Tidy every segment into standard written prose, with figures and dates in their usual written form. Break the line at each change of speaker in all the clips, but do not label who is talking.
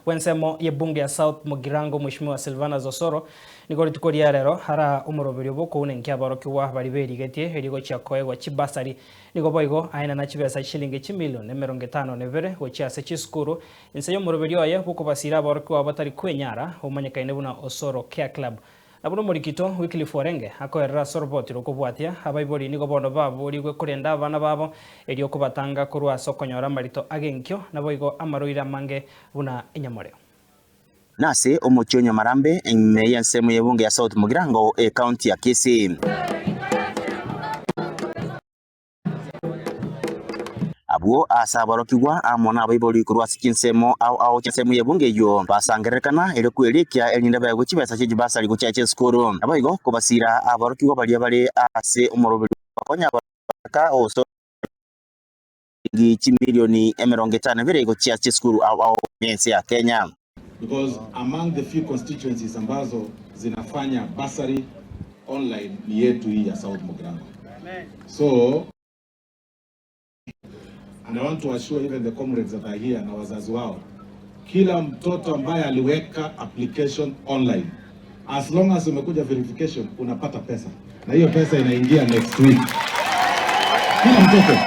Bw'ensemo y'ebunge ya South Mugirango Mweshimiwa Silvanus Osoro nigo rituko ria rero araa omoroberio bw'okounenkia aborokigwa baria berigetie erio gochia koegwa chibasari. Nigo boigo aenana chibesa chishilingi chimilion 52 gochia ase chisukuru inse y'omoroberio oye bw'okobasira aborokigwa abo batari kwenyara omanyekaine buna Osoro Care Club. Na buna omorikito Wycliffe orenge akoerera ase oroboti rw'okobwatia, abaibori nigo bono baborigwe korenda abana babo, erio kobatanga korwa ase okonyora amarito ag'enkio, naboigo amarwaire amange buna enyamoreo.
Nase omochie o Nyamarambe, ime y'ensemo y'ebunge ya South Mugirango, ecounty ya Kisii. Abwo aase aborokigwa amo nabaibori korwa ase chinsemo ao ao chi'ensemo y'ebungo eyio basangererekana erio kwerikia erinde baegwe chibesa chie chibasari gochia chisukuru. Naboigo kobasiira aborokigwa baria bare ase omoroberio bw'ogokonya abaraka gosoa chiringi chimilioni 52 gochia chisukuru ao ao ense ya Kenya.
Because among the few constituencies ambazo zinafanya bursary online ni yetu hii ya South Mugirango. So and I want to assure even the comrades that are here na wazazi wao, kila mtoto ambaye aliweka application online, as long as umekuja verification unapata pesa, na hiyo pesa inaingia next week. Kila mtoto,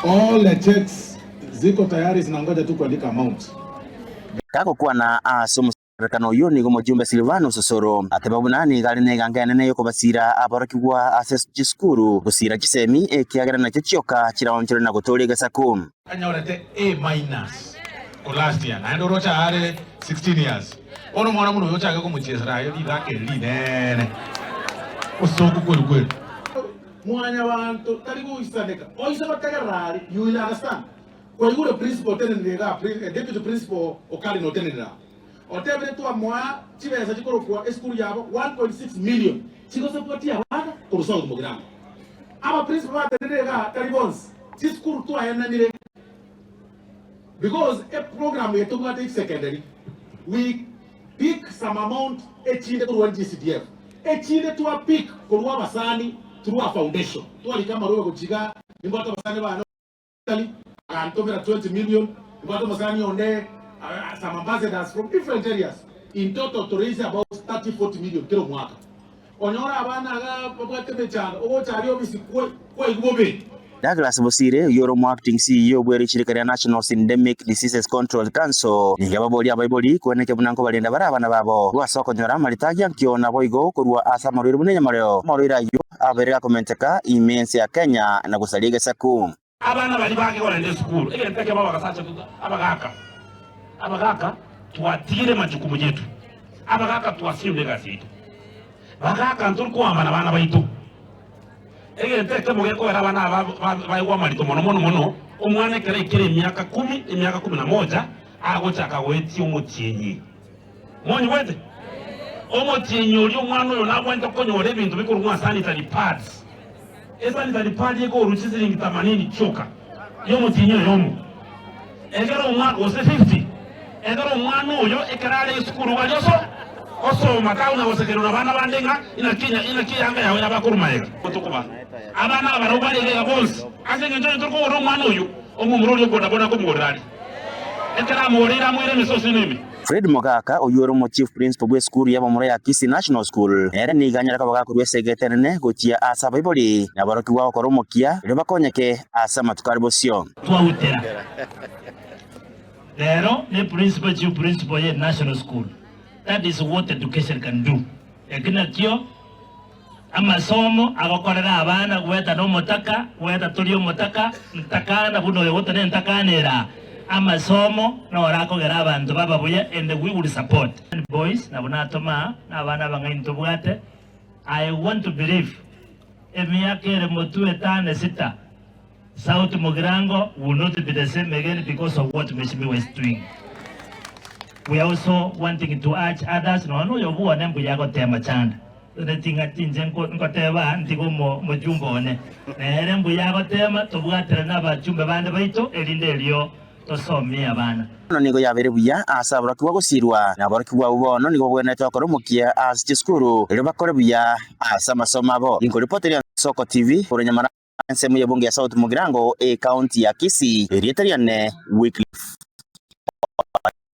all the checks ziko tayari zinangoja tu kuandika amount.
Gagokwana ase omosangererekano oyio nigo omojumbe Silvanus Osoro ateba buna nigo are neganka enene y'okobasiira aborokigwa ase chisukuru gosiira chisemi ekiagera nachio chioka chiraonchore na gotooria egesaku.
Anyorete A minus ko last year naende oroche are 16 years. Bono omwana buna oyo ochake komochiesera aye riraka eri rinene osooku kweri kweri. Mwanyabanto tari goisaneka oise gotegerera aria you will understand. Kwaigure principal otenenire igaa deputy principal o Karen otenenire aa otebire twamoa chibesa chikorokwa esukuru yabo 1.6 million chigosapotia abana korwa South Mugirango. Aba principal batenenire igaa tari bonsi chisukuru twaenanire because e program eye tobwate each secondary we pick some amount echinde korwa NGCDF echinde twa pick korwa abasani through a foundation twarika amarube gochia igaa nimbwate abasani bane Italy agantomera 20 million, nimbwate omosani onde some ambassadors from different areas in total to raise about 30 40 million kera omwaka. Onyore abana iga babwate emechando ogocha aria obisi kwaigwa bobe.
Douglas Bosire, oyio ore omoacting CEO bwe richirika ria National Syndemic Diseases Control Council, nigo ababoria abaibori koenekia buna nkobarenda bare abana babo korwa ase okonyora amarita agiya nkio naboigo korwa ase amarwaire buna enyamoreo. Amarwaire ayio abeire gakomenteka ime ense ya Kenya na gosaria egesaku.
Abana baria bake korenda esukuru, egento ekemo abagasacha abagaka, abagaka twatigire majukumu yetu, abagaka twasinyire egasi yaito, bagaka ntori koamba na bana baito. Egento ekemo gekogera abana aba baegwe amarito mono mono mono, omwana ekero aikire emiaka kumi, emiaka kumi na moja, agochaka goetia omotienyi. Monyigwete? Omotienyi oria omwana oyo nabwenerete konyora ebinto bikorwa ng'a sanitary pads. Esanitary pad ekorwa chisiringi tamanini chioka y'omotienyi oyomo. Ekero omwana gose 50, ekero omwana oyo ekero are esukuru iga aria oso osoma takonya gosekererwa na abana bande ng'a inaki inaki eyanga yao yaba korwa magega. Tokoba abana aba barabwo bare iga bonsi ase engencho onye tori kogorera omwana oyio omomura oria obodaboda akomogorera aria. Ekero amogoreire amoire emesoso ime ime.
Fred Mogaka, oyio ore omochief principal bw'esukuru y'abamura ya Kisii National School, nere nigo anyare koba gakorua esegete enene gochia ase abaibori na aborokigwa gokora omokia erio bakonyeke ase amatuko are bosio.
Twautera. Rero ne principal chief principal ye national school. That is what education can do. Eki nakio amasomo agokorera abana gweta nomotaka, gweta tori omotaka, ntakana buna oyo gotari entakana ere aa. Amasomo noro akogera abanto baba buya and we will support. Boys nabo natoma aa, na abana abang'aini tobwate. I want to believe emiaka ere motwe etano esita, South Mugirango will not be the same again because of what Mheshimiwa is doing. We are also wanting to urge others nonya noyo bwane mbuya agotema chanda rende ting'ati inche nkoteba ntige omojumbe one nere mbuya agotema tobwaterane abachumbe bande baito erinde erio tosomie abana.
Bono nigo yabeire buya ase aborokigwa gosiirwa, na aborokigwa abwo bono nigo bagwenerete gokora omokia ase chisukuru erio bakore buya ase amasomo abo. Inkoripoteria Nsoko TV korwa Nyamara. Ensemo y'ebunge ya South Mugirango, Ekaunti ya Kisii, erieta riane Wycliffe.